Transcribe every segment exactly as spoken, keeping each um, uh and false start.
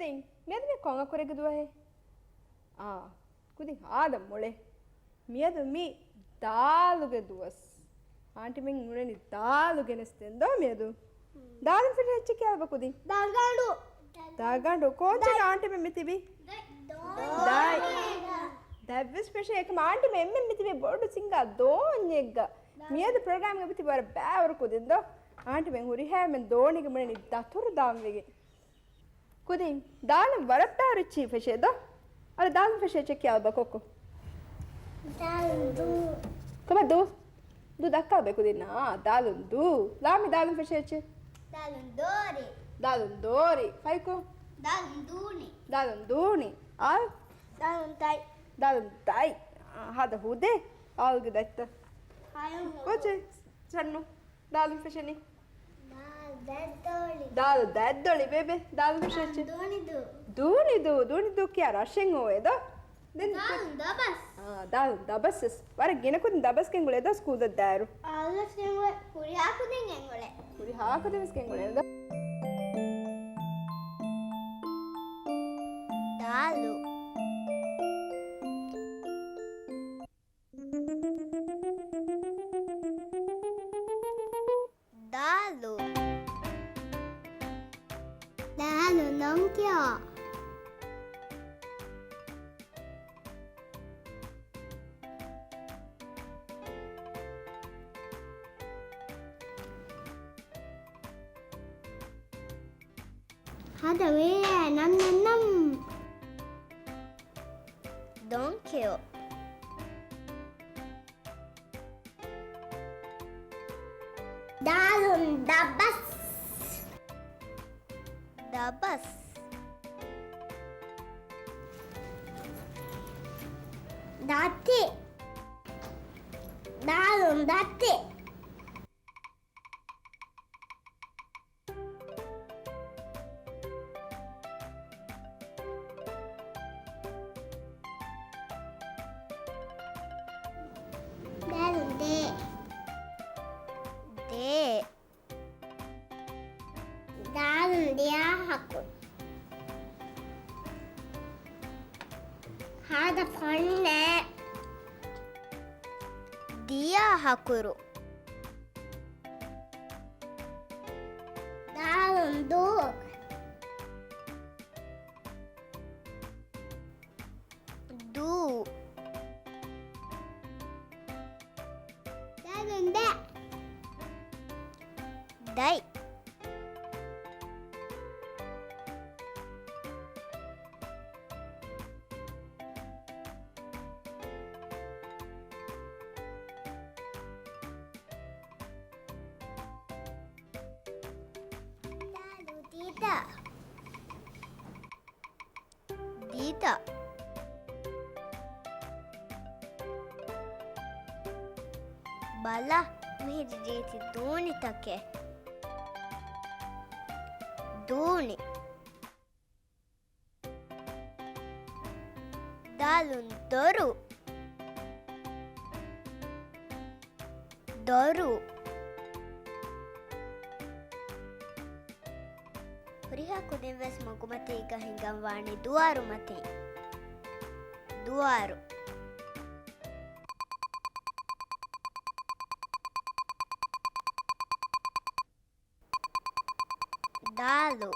ކުދިން، މިއަދު މި ކޮން އަކުރެއްގެ ދުވަހެއް؟ އާ، ކުދިން ހާދަ މޮޅޭ. މިއަދު މި ދާލުގެ ދުވަސް. އާންޓިމެން އުޅެނީ ދާލު ގެނެސްދޭން ދޯ މިއަދު. ދާލުން ފެށޭ އެއްޗެއް ކިޔާބަ ކުދިން. ދަގަނޑު. ދަގަނޑު. ކޯންޗެއް އާންޓިމެން މި ތިބީ؟ ދަތް. ދަތްވެސް ފެށޭ. އެކަމް އާންޓިމެން އެންމެން މި ތިބީ ބޮޑު ސިނގާ ދޯންޏެއްގަ. މިއަދު ޕްރޮގްރާމްގަ މި ތިބީ ވަރަށް ބައިވަރު ކުދިން ދޯ. އާންޓިމެން ހުރިހާ އެންމެން ދޯނީގެ މުޅެނީ ދަތުރު ދާން ވެގެން. ކުދިން، ދާލުން ވަރަށް ބައިވަރު އެއްޗެއް ފެށޭ ދޯ. އަޅެ ދާލުން ފެށޭ އެއްޗެއް ކިޔާބަ ކޮއްކޮ. ދާލުން ދޫ. ކޮބާ ދޫ؟ ދޫ ދައްކާބަ ކުދިންނާ. ދާލުން ދޫ. ލާމި ދާލުން ފެށޭ އެއްޗެއް. ދާލުން ދޯރި. ދާލުން ދޯރި. ފައިކޮ. ދާލުން ދޫނި. ދާލުން ދޫނި. އާ. ދާލުން ދަތް. ދާލުން ދަތް. އާ، ހާދަ ހުދޭ. އާލްގެ ދަތްތަ. ކޯޗެ. ސަންނު. ދާލުން ފެށެނީ. ދާލު ދަތްދޮޅި. ދާލު ދަތްދޮޅި، ބޭބެ. ދާލުން ފެށޭ އެއްޗެއް. ދޫނިދޫ. ދޫނިދޫ، ދޫނިދޫ ކިޔާ ރަށެއް އޮވޭ ދޯ. ދެން ދާލުން ދަބަސް. އާ، ދާލުން ދަބަސް ވެސް. ވަރަށް ގިނަ ކުދިން ދަބަސް ގެންގުޅޭ ދޯ ސްކޫލަށް ދާއިރު. އާލަސް ގެންގުޅޭ. ހުރިހާ ކުދިން ގެންގުޅޭ. ހުރިހާ ކުދިން ވެސް ގެންގުޅޭ ދޯ. ދާލު. ދާލު. ދާލު ނޯންކިޔޯ. ހަދަ ވޭރޭ ނަން ނަން ނަން. ދޯންކެޔޮ. ދާލުން ދަބަސް. ދަބަސް. ދަތި. ދާލުން ދަތި. ދޭ. ދޭ. ދާލުން ދިޔާ ހަކުރު. ހާދަ ފޮންނެ. ދިޔާ ހަކުރު. ދާލުން ދޫ. ދޫ. ދާލުން ދަތް. ދަތް. ދާލު ދީތަ. ދީތަ. ބަލަ، މިހިރީ ރީތި ދޫނިތަކެއް. ދޫނި. ދާލުން ދޮރު. ދޮރު. ހުރިހާ ކުދިން ވެސް މަގުމަތީގަ ހިނގަން ވާނީ ދުވާރު މަތިން. ދުވާރު. ދާލު.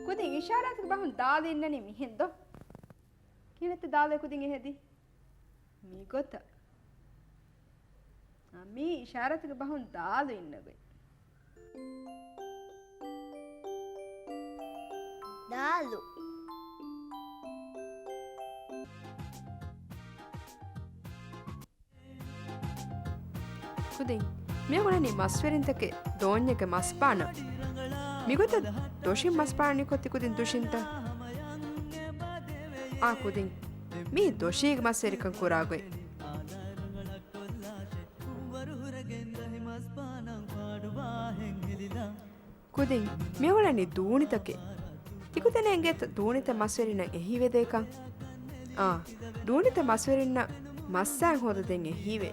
ކުދިން އިޝާރާތުގެ ބަހުން ދާލު އިންނަނީ މިހެން ދޯ؟ ކިހިނެއްތަ ދާލު ކުދިން އެހެދީ؟ މިގޮތަށް. އާ، މީ އިޝާރާތުގެ ބަހުން ދާލު އިންނަ ގޮތް. ދާލު. ކުދިން މިއަށް އުޅެނީ މަސްވެރިންތަކެއް ދޯންޏެއްގެ މަސްބާނަށް. މިގޮތަށް ދޮށިން މަސްބާނަނީކޮށް ތި ކުދިން ދުށިންތަ؟ އާ ކުދިން، މީ ދޮށީގެ މަސްވެރިކަން ކުރާ ގޮތް. ކުދިން މިއުޅެނީ ދޫނިތަކެއް. ތިކުދިން އެނގޭތަ ދޫނިތައް މަސްވެރިންނަށް އެހީވެދޭކަން؟ އާ، ދޫނިތައް މަސްވެރިންނަށް މައްސާއެއް ހޯދަދޭން އެހީވޭ.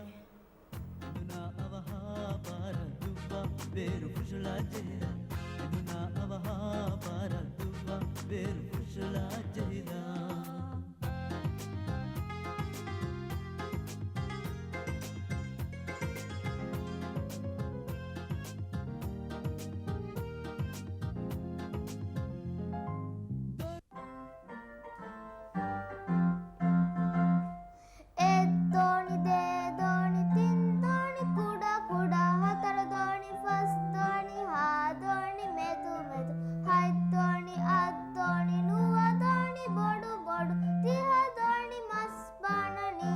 އެއްދޯނި، ދެދޯނި، ތިންދޯނި، ކުޑަކުޑަ، ހަތަރުދޯނި، ފަސްދޯނި، ހައިދޯނި، މެދުމެދު، ހަތްދޯނި، އަށްދޯނި، ނުވަދޯނި، ބޮޑުބޮޑު، ތިހަދޯނި، މަސްބާނަނީ.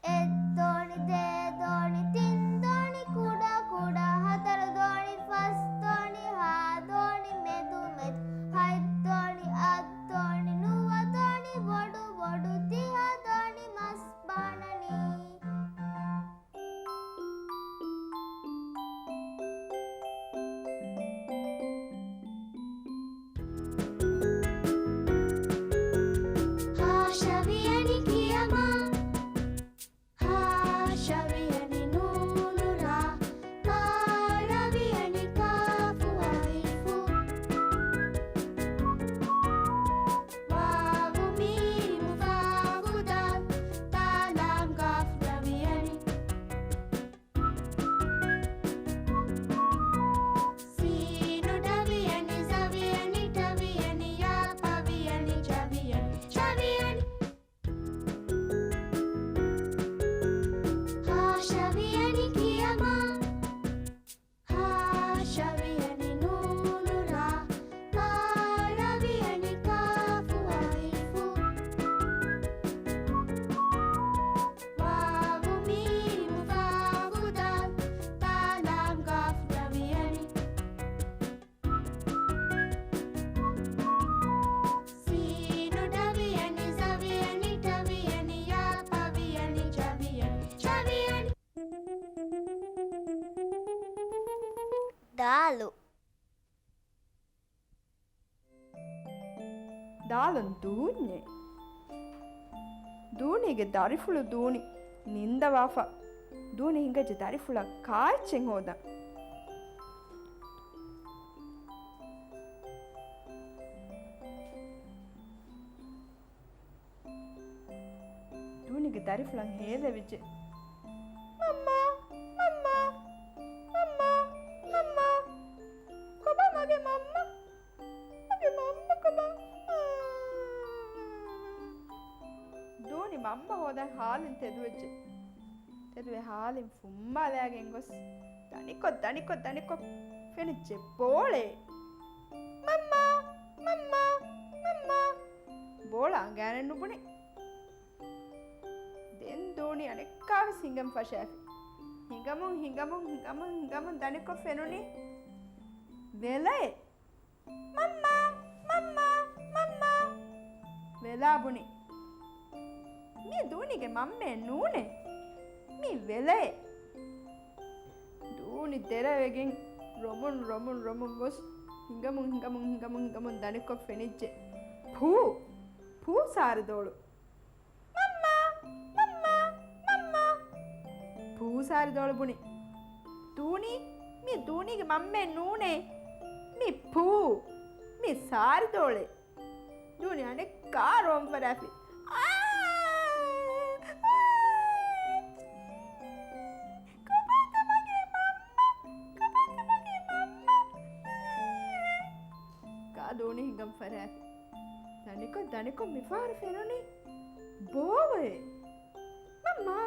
އެއްދޯނި، ދެދޯނި، ތިންދޯނި، ކުޑަކުޑަ، ހަތަރުދޯނި، ފަސްދޯނި، ހައިދޯނި، މެދުމެދު، ހަތްދޯނި، އަށްދޯނި، ނުވަދޯނި، ބޮޑުބޮޑު، ތިހަދޯނި، މަސްބާނަނީ. ހާޝަވިޔަނި ކިޔަމާ، ހާޝަވިޔަނި ނޫނުރާ، ކާރަވިޔަނި ކާފު އަލިފު، ވާވު މީމު ފާފު ދާލް، ތާލާމް ގާފު ރަވިޔަނި. ސީނު ޑަވިޔަނި، ޒަވިޔަނި، ޓަވިޔަނި، ޔާ ޕަވިޔަނި، ޖަވިޔަނި، ޗަވިޔަނި. ހާޝަވިޔަނި ކިޔަމާ، ހާޝަވިޔަނި ނޫނުރާ، ކާރަވިޔަނި ކާފު އަލިފު، ވާވު މީމު ފާފު ދާލް، ތާލާމް ގާފު ރަވިޔަނި. ސީނު ޑަވިޔަނި، ޒަވިޔަނި، ޓަވިޔަނި، ޔާ ޕަވިޔަނި، ޖަވިޔަނި، ޗަވިޔަނި. ދާލު. ދާލުން ދޫންޏޭ. ދޫނީގެ ދަރިފުޅު ދޫނި ނިންދަވާފަ. ދޫނި ހިނގައްޖެ ދަރިފުޅަށް ކާއެއްޗެއް ހޯދަން. ދޫނިގެ ދަރިފުޅަށް ހޭލެވިއްޖެ. މަންމާ! މަންމާ! މަންމާ! މަންމާ! ކޮބާ މަގެ މަންމަ؟ މަގެ މަންމަ ކޮބާ؟ ދޫނި މަންމަ ހޯދަން ހާލިން ތެދުވެއްޖެ. ތެދުވެ ހާލިން ފުއްމާލާގެން ގޮސް ދަނިކޮށް، ދަނިކޮށް، ދަނިކޮށް ފެނިއްޖެ ބޯޅައެއް. މަންމާ! މަންމާ! މަންމާ! ބޯޅަ އަނގައިނެއް ނުބުނި. ދެން ދޫނި އަނެއްކާވެސް ހިނގަން ފަށާފި. ހިނގަމުން، ހިނގަމުން، ހިނގަމުން، ހިނގަމުން ދަނިކޮށް ފެނުނީ ވެލައެއް. މަންމާ! މަންމާ! މަންމާ! ވެލާ ބުނި. މީ ދޫނިގެ މަންމައެއް ނޫނޭ. މީ ވެލައެއް. ދޫނި ދެރަވެގެން ރޮމުން، ރޮމުން، ރޮމުން ގޮސް ހިނގަމުން، ހިނގަމުން، ހިނގަމުން، ހިނގަމުން ދަނިކޮށް ފެނިއްޖެ. ޕޫ! ޕޫ ސާރިދޯޅު. މަންމާ! މަންމާ! މަންމާ! ޕޫ ސާރިދޯޅު ބުނި. ދޫނީ، މީ ދޫނީގެ މަންމައެއް ނޫނޭ. މީ ޕޫ. މީ ސާރިދޯޅެއް. ދޫނި އަނެއްކާ ރޯން ފަރާފި. އާ! ކޮބާތަ މަގޭ މަންމަ؟ ކޮބާތަ މަގޭ މަންމަ؟ ކާ ދޫނި ހިނގަން ފަރާފި. ދަނިކޮށް، ދަނިކޮށް މިފަހަރު ފެނުނީ ބޯވައެއް. މަންމާ،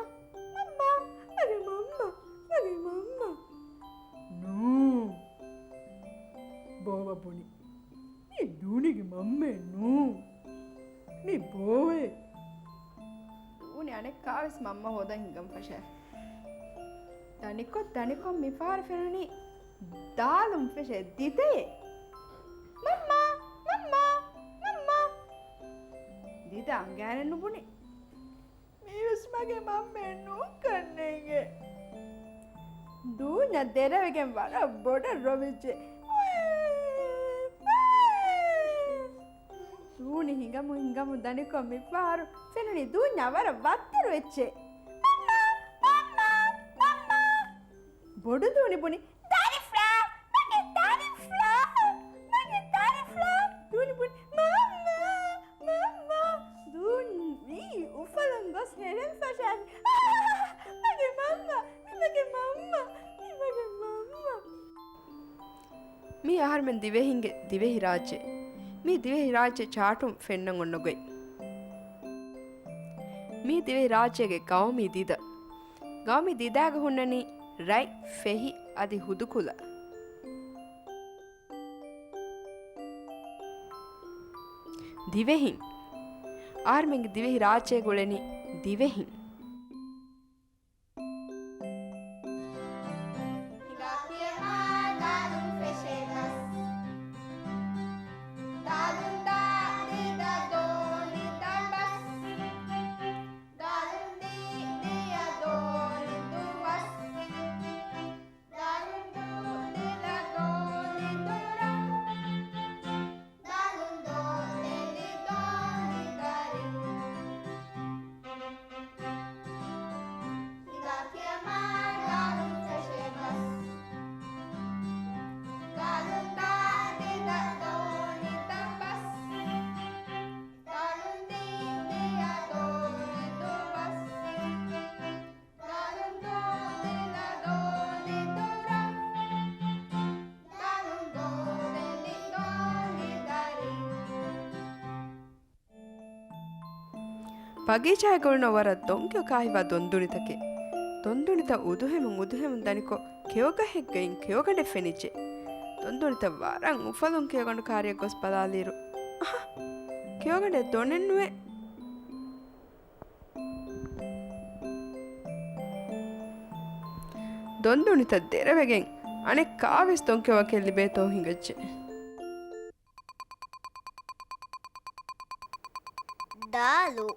މަންމަ ހޯދަން ހިނގަން ފަށާފި. ދަނިކޮށް، ދަނިކޮށް މި ފަހަރު ފެނުނީ ދާލުން ފެށޭ ދިދައެއް. މަންމާ، މަންމާ، މަންމާ. ދިދަ އަނގައިނެއް ނުބުނި. މީވެސް މަގޭ މަންމައެއް ނޫން ކަންނޭނގެ. ދޫންޏާ ދެރަވެގެން ވަރަށް ބޮޑަށް ރޮވިއްޖެ. ދޫނި ހިނގަމު ހިނގަމު ދަނިކޮށް މި ފަހަރު ފެނުނީ ދޫންޏާ ވަރަށް ވައްތަރު އެއްޗެއް. މަންމާ، މަންމާ، މަންމާ. ބޮޑު ދޫނި ބުނި، ދަރިފުޅާ، މަގޭ ދަރިފުޅާ، މަގޭ ދަރިފުޅާ. ދޫނި ބުނި، މަންމާ، މަންމާ. ދޫނި އުފަލުން ގޮސް ހެރެން ފަށާފި. އާ، މަގޭ މަންމާ، މި މަގޭ މަންމާ، މި މަގޭ މަންމާ. މީ އަހަރުމެން ދިވެހިންގެ ދިވެހި ރާއްޖެ. މީ ދިވެހި ރާއްޖެ ޗާޓުން ފެންނަން އޮންނަ ގޮތް. މީ ދިވެހި ރާއްޖޭގެ ގައުމީ ދިދަ. ގައުމީ ދިދާގަ ހުންނަނީ ރަތް، ފެހި އަދި ހުދުކުލަ. ދިވެހިން. އަހަރުމެންގެ ދިވެހި ރާއްޖޭގަ އުޅެނީ ދިވެހިން. ހިނގާ ކިޔަމާ ދާލުން ފެށޭ ބަސް. ދާލުން ދާ ދިދަ ދޯނި ދަ ބަސް. ދާލުން ދީ ދިޔަ ދޯނި ދުވަސް. ދާލުން ދޫ ދިލަ ދޯނި ދުރަށް. ދާލުން ދޯ ދެލި ދޯނި ދަރިން. ހިނގާ ކިޔަމާ ދާލުން ފެށޭ ބަސް. ދާލުން ދާ ދިލަ ދޯނި ދަ ބަސް. ދާލުން ދީ ދިޔަ ދޯނި ދުވަސް. ދާލުން ދޯ ދިލަ ދޯނި ދުރަށް. ދާލުން ދޯ ދެލި ދޯނި ދަރިން. ބަގީޗާގަ އުޅުނު ވަރަށް ދޮންކެޔޮ ކާހިވާ ދޮންދުނިތަކެއް. ދޮންދުނިތައް އުދުހެމުން އުދުހެމުން ދަނިކޮށް، ކެޔޮގަހެއްގައިން ކެޔޮގަނޑެއް ފެނިއްޖެ. ދޮންދުނިތައް ވަރަށް އުފަލުން ކެޔޮގަނޑު ކާރިއަށް ގޮސް ބަލާލިއިރު، އަހަ! ކެޔޮގަނޑެއް ދޮނެއްނުވޭ. ދޮންދުނިތައް ދެރަވެގެން އަނެއް ކާވެސް ދޮންކެޔޮވާކަށް ލިބޭތޯ ހިނގައްޖެ. ދާލު.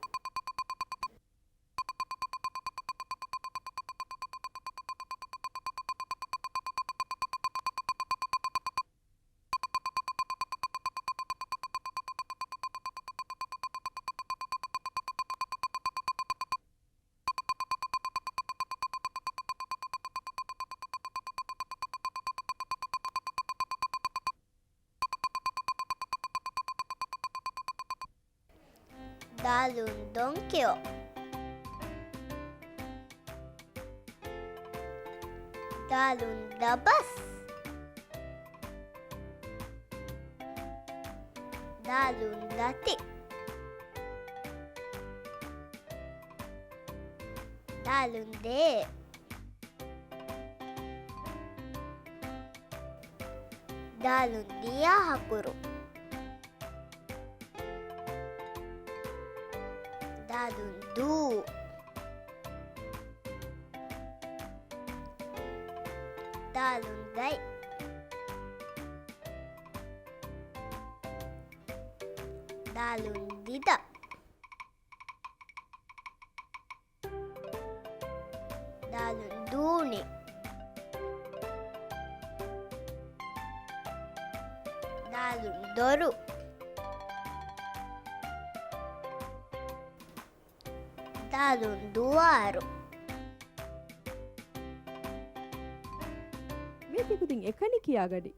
ދާލުން ދޮންކެޔޮ. ދާލުން ދަބަސް. ދާލުން ދަތި. ދާލުން ދޭ. ދާލުން ދިޔަ ހަކުރު. ދާލުން ދޫ. ދާލުން ދަތި. ދާލުން ދިދަ. ދާލުން ދޫނި. ދާލުން ދޮރު. ދާލުން ދުވާރު. މި ތިކުދިން އެކަނި ކިޔާގަޑި.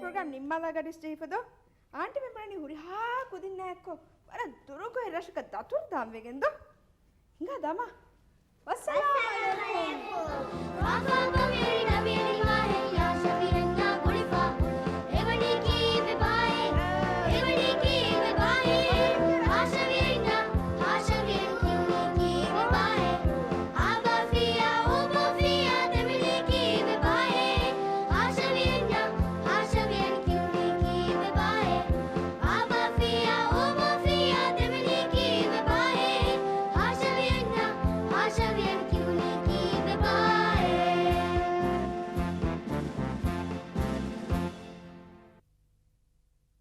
ޕްރޮގްރާމް ނިންމާލާ ގަޑިސް ޖެހިފަ ދޯ؟ އާންޓީ މި ބުނަނީ ހުރިހާ ކުދިންނާއެއްކޮށް ވަރަށް ދުރުގޮތް ރަށަކަށް ދަތުރުދާން ވެގެން ދޯ؟ ހިނގާ ދަމާ. ވައްސަލާމް އަލައިކުމް.